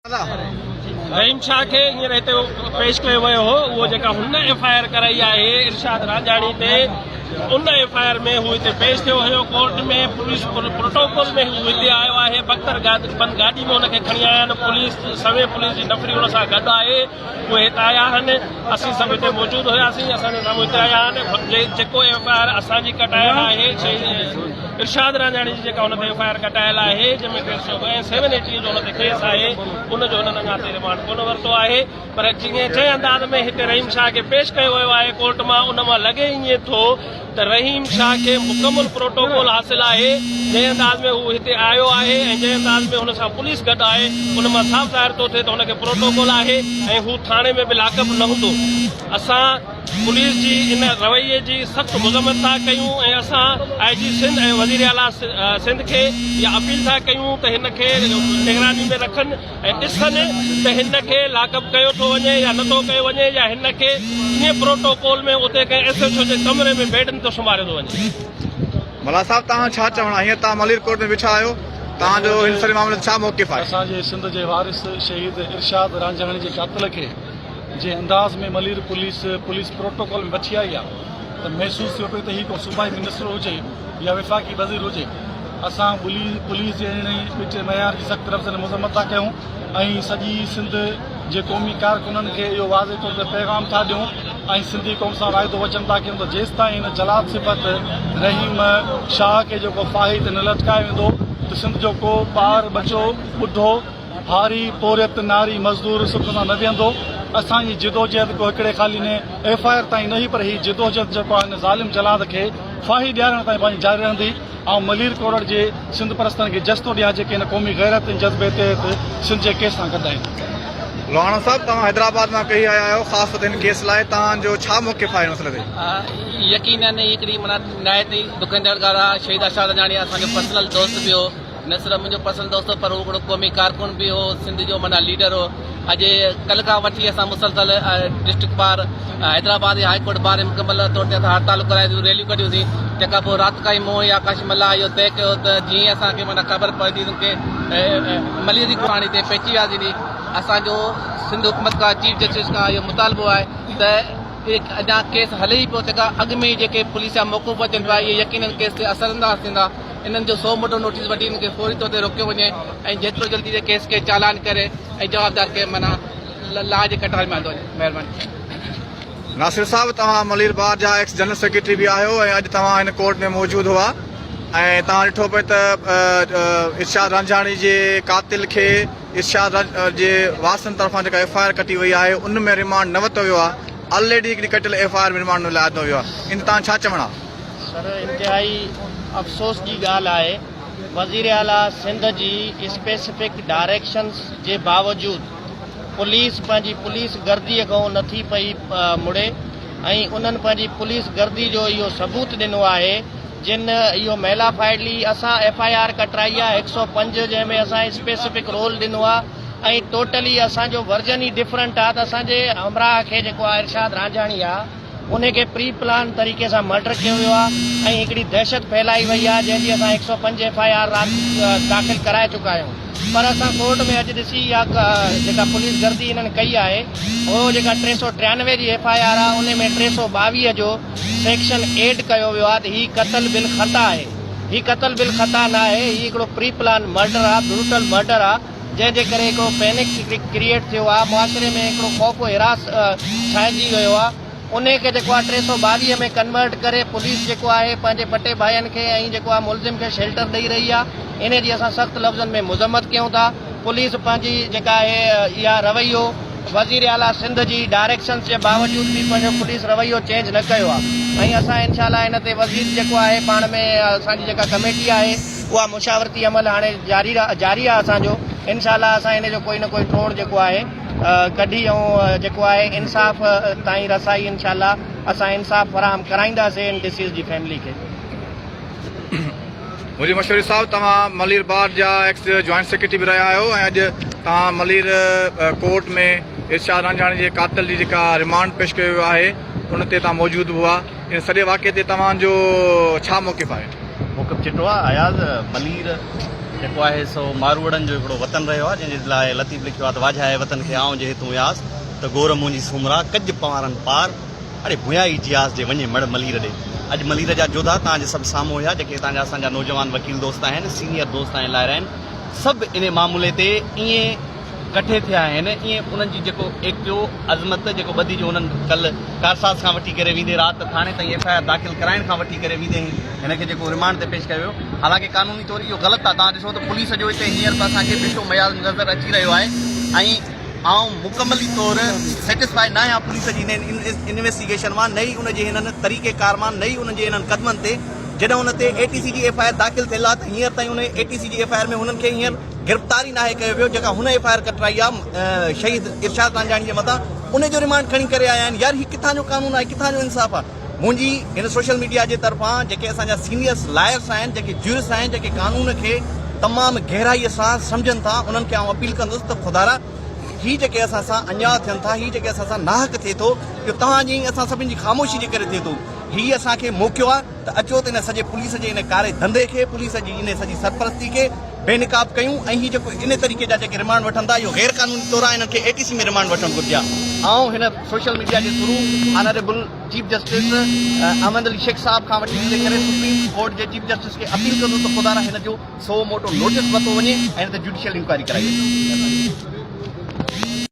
رحيم شاهه کي هينئر هتي پيش ڪيو ويو هو اهو جيڪا هن ايف I R ڪرائي آهي ارشاد رانجهاڻي تي ان ايف I R ۾ هو هتي پيش ٿيو هيو ڪورٽ ۾ پوليس پروٽوڪول ۾ هو هتي آيو آهي بختر بند گاڏي ۾ هن کي کڻي آيا آهن پوليس سوين پوليس جي نفري هن سان گڏ آهي اهي هت آيا آهن اسين سڀ هتي موجود هياسين اسان جي سامهون هتي آيا آهن جيڪو ايف I R اسان جي ڪٽايل آهي ارشاد رانجهاڻي جي جيڪا هن تي ايف I R ڪٽايل آهي جنهن ۾ ٽي سو ۽ سيون ايٽي جو هن تي ڪيس آهي ان جو هنن اڃا تائين رمانڊ ڪونه ورتو آهي پر جيئن جنهن انداز ۾ هتي رحيم شاهه کي پيش ڪيو ويو آهي ڪورٽ مان ان مان لڳي ائين ٿو ته رحيم شاهه کي مڪمل پروٽوڪول حاصل آهي جنهن انداز ۾ هو هتي آيو آهي ۽ جنهن انداز ۾ هن سان پوليس گڏ آهي ان مان صاف ظاهر ٿو ٿئي ته هن کي پروٽوڪول آهي ۽ هو ٿاڻي ۾ به لاڪ اپ نه هوندو اسان پوليس جي ان رويي جي سخت مذمت ٿا ڪيون ۽ اسان آء جي سنڌ ۽ وزير اعليٰ سنڌ کي اها اپيل ٿا ڪيون ته هن کي نگراني ۾ رکن ۽ ڏسن ته هن کي لاڪ اپ ڪيو ٿو وڃي يا نٿو ڪيو وڃي يا هن کي ائين پروٽوڪول ۾ اتي ڪنهن ايس ايڇ او جي ڪمري ۾ بيڊن تي سمهاريو ٿو وڃي. ملاح صاحب توهان ڇا چوڻ آهي هينئر توهان ملير ڪورٽ ۾ ويٺا آهيو توهان جو هن سڄي معاملي تي ڇا موقف آهي؟ اسان جي سنڌ جي وارث شهيد ارشاد رانجهاڻي جي قاتل کي جنهن انداز ۾ ملير پوليس پوليس پروٽوڪول ۾ وٺي آئي آهي ته محسوس ٿيو پئي ته هي ڪو صوبائي منسٽر هجي يا وفاقي وزير هجي اسان پوليس جي اهڙي ٻٽي معيار جي سخت لفظن ۾ مذمت ٿا ڪيون ۽ سڄي سنڌ جي قومي ڪارڪنن کي اهو واضح طور تي پيغام ٿا ڏيون ۽ سنڌي قوم سان واعدو وچن ٿا ڪيون ته جيستائين هن جلاد صفت رحيم شاهه کي جيڪو ڦاهي تي نه لٽڪايو ويندو ته سنڌ جو ڪو ٻار ٻچو ٻڍو هاري، پورهيت، ناري، مزدور سک سان نه ويهندو. اسان جي جدوجهد ڪو هڪڙي خالي ني ايف I R تائين نه هئي پر هي جدوجهد جيڪو آهي هن ظالم جلاد کي ڦاهي ڏيارڻ تائين پنهنجي جاري رهندي. آئون ملير ڪورڙ جي سنڌ پرستن کي جس ٿو ڏيان جيڪي هن قومي غيرت ۽ جذبي تحت سنڌ جي ڪيس سان گڏ آهن. لوهاڻو صاحب توهان حيدرآباد مان ڪهي آيا آهيو خاص طور تي هن ڪيس لاء توهان جو ڇا موقف آهي هن مسئلي تي؟ يقينن هي هڪڙي معنيٰ نهايت ئي ڏکندڙ ڳالهه آهي شهيد ارشاد اڃاڻي اسان جو پرسنل دوست به هو. نه صرف منهنجو پرسنل دوست هو پر هو هڪڙو قومي ڪارڪن به هو، سنڌ جو معنيٰ ليڊر هو. اڄ ڪلهه کان وٺي اسان مسلسل district bar Hyderabad ۽ high court bar مڪمل طور تي اسان هڙتالون ڪرايون ريليون ڪڍيون سين تنهن کان پوء رات کان ئي مون ۽ آڪاش ملاح اهو طئي ڪيو ته جيئن ئي اسان کي معنيٰ خبر پوندي ته ملير جي ڪهاڻي تي پهچي وياسين اسان جو سنڌ حڪومت کان چيف جسٽس کان اهو مطالبو آهي ته اڃا ڪيس هلي ئي پيو تنهن کان اڳ ۾ ئي جيڪي پوليس جا موقف اچن پيا اهي يقينن ڪيس تي اثرانداز ٿيندا. انهن جو سو موٽو نوٽيس وٺي انهن کي فوري طور تي روڪيو وڃي ۽ جيترو جلدي ٿئي ڪيس کي چالان ڪري ۽ جوابدار کي معنيٰ لا جي ڪٽاري ۾ آندو وڃي مهرباني. ناصر صاحب توهان ملير بار جا ايڪس جنرل سيڪريٽري به آهيو ۽ اڄ توهان هن ڪورٽ ۾ موجود هئا ۽ توهان ڏٺو پئي ته ارشاد رانجهاڻي جي قاتل کي ارشاد جي وارثن طرفان جيڪا ايف I R ڪٽي وئي آهي ان ۾ ريمانڊ نه ورتو ويو آهي آلريڊي هڪڙي ڪٽيل ايف I R ۾ remand نه لاء آندو ويو آهي ان تي توهان ڇا چوڻ آهي. سر انتهائي افسوس جي ڳالهه آهي وزيراعليٰ سنڌ جي اسپيسفڪ ڊائريڪشنز جي باوجود پوليس پنهنجي پوليس گردي کان نٿي پئي مڙي ۽ انهن پنهنجي پوليس گردي جو اهو ثبوت ڏنو آهي جن اهو ميلافائيڊلي اسان ايف I R ڪٽرائي آهي 105 جنهن ۾ اسان اسپيسفڪ رول ڏنو آهي ۽ ٽوٽلي اسان جو ورجن ئي ڊفرنٽ آهي ته اسان جي همراهه کي جيڪو آهي ارشاد رانجهاڻي آهي انهي کي پري پلان طريقي سان مرڊر ڪيو ويو آهي ۽ هڪڙي دهشت ڦهلائي وئي آهي جنهن جي اسان 105 ايف I R رات داخل ڪرائي چڪا آهيون پر اسان ڪورٽ ۾ اڄ ڏسي اها جيڪا پوليس گردي انهن ڪئي آهي اهو جيڪا 393 جي ايف I R آهي انهي ۾ 322 جو سيڪشن ايڊ ڪيو ويو آهي ته هي قتل بالخطا آهي هي قتل بالخطا نه آهي هي هڪڙو پري پلان مرڊر آهي بروٽل مرڊر آهي جنهن جي ڪري هڪڙو پينڪ ڪريئيٽ ٿيو آهي، معاشري ۾ هڪڙو خوف و هراس ڇانئجي ويو آهي، انهي کي جيڪو آهي 322 ۾ ڪنورٽ ڪري پوليس جيڪو آهي پنهنجي پٽي ڀائين کي ۽ جيڪو آهي ملزم کي شيلٽر ڏئي رهي آهي، انهي جي اسان سخت لفظن ۾ مذمت ڪيون ٿا، پوليس پنهنجي جيڪا آهي اها رويو وزير اعليٰ سنڌ جي ڊائريڪشنز جي باوجود به پنهنجو پوليس رويو چينج نه ڪيو آهي ۽ اسان انشاء الله ان تي وزير جيڪو آهي پاڻ ۾ اسان جي جيڪا ڪميٽي آهي. اها مشاورتي عمل هاڻي جاري جاري آهي اسان جو انشاء الله اسان ان جو ڪوئي نه ڪوئي ٽوڙ جيڪو آهي ڪڍي ۽ جيڪو آهي انصاف تائين رسائي انشاء الله اسان انصاف فراهم ڪرائينداسين ان ڊسيز جي فيملي کي. منهنجي مشوري صاحب توهان ملير بار جا ايڪس جوائنٽ سيڪريٽري به رهيا آهيو ۽ اڄ توهان ملير ڪورٽ ۾ ارشاد رانجهاڻي جي قاتل جي جيڪا رمانڊ پيش ڪيو ويو آهي ان تي توهان موجود به هئا ان سڄي واقعي تي توهان جو ڇا موقف آهي؟ موقف چٽو آ اياز ملير جيڪو آهي سو ماروئڙن جو هڪڙو وطن رهيو آهي، جنهن جي لاء لطيف لکيو آهي ته واجهائي وطن کي آئون جي هتون وياس، ته گور منهنجي سومرا، ڪج پنوارن پار، اڙي ڀويا ئي جياس جي وڃي مڙ ملير ڏي. اڄ ملير جا جوڌا توهان جي سڀ سامهون هيا، جيڪي هتان جا اسان جا نوجوان وڪيل دوست آهن، سينيئر دوست ۽ لائر آهن، سڀ انهي معاملي تي ائين ڪٺي ٿيا آهن، ائين انهن جي جيڪو ايڪيو، عظمت، جيڪو ٻڌي جو انهن ڪل ڪارساز کان وٺي ڪري ويندي رات ٿاڻي تائين ايف I R داخل ڪرائڻ کان وٺي ڪري ويندي هن کي جيڪو رمانڊ تي پيش ڪيو ويو، حالانڪه قانوني طور اهو غلط آهي، توهان ڏسو ته پوليس جو هتي هينئر به اسان کي بيٺو ميال نظر اچي رهيو آهي ۽ آئون مڪملي طور سيٽسفائي نه آهيان پوليس جي انهن انويسٽيگيشن مان نه ئي ان جي هنن طريقي ڪار مان نه ئي انهن جي انهن قدمن تي جڏهن ان تي اي ٽي سي جي ايف I R داخل ٿيل آهي ته هينئر تائين ان اي ٽي سي جي ايف I R ۾ هنن کي هينئر گرفتار ئي ناهي ڪيو ويو جيڪا هن ايف I R ڪٽرائي آهي شهيد ارشاد رانجهاڻي جي مٿان ان جو رمانڊ کڻي ڪري آيا آهن يار هي ڪٿان جو قانون آهي ڪٿان جو انصاف آهي منهنجي هن سوشل ميڊيا جي طرفان جيڪي اسان جا سينيئرس لائرس آهن جيڪي جيورس آهن جيڪي قانون کي تمام گهرائي سان سمجهن ٿا انهن کي آئون اپيل ڪندس ته خدارا هي جيڪي اسان سان انياء ٿين ٿا هي جيڪي اسان سان ناحق ٿئي ٿو اهو توهان جي ۽ اسان سڀني جي خاموشي جي ڪري ٿئي ٿو هي اسان کي موقعو آهي ته اچو ته ان سڄي پوليس جي ان ڪاري ڌنڌي کي پوليس جي ان سڄي سرپرستي کي بي نقاب ڪيون ۽ هي جيڪو ان طريقي جا جيڪي رمانڊ وٺن ٿا اهو غير قانوني طور آهي انهن کي اي ٽي سي ۾ رمانڊ وٺڻ گهرجي ها. آئون هن سوشل ميڊيا جي through honourable chief justice Ahmed Ali Shaikh صاحب کان وٺي ويندي ڪري سپريم ڪورٽ جي چيف جسٽس کي اپيل ڪندس ته خدارا هن جو سو موٽو نوٽيس ورتو وڃي ۽ هن تي جوڊيشل انڪوائري ڪرائي وڃي.